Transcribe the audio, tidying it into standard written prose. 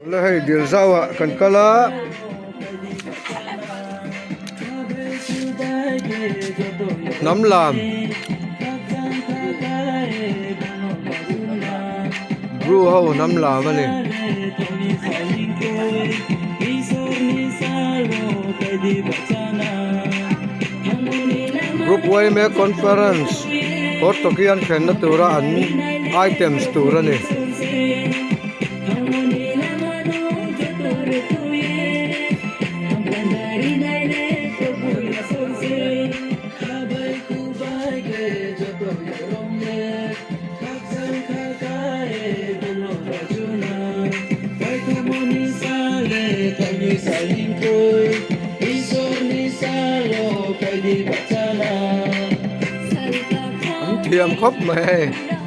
La hei dil zau ah kan kal a. Hnam lam Bru ho hnam lam a ni. Group yma conference Hortoki an thlenna tura an items tur a ni. An thiam khawp mai hei.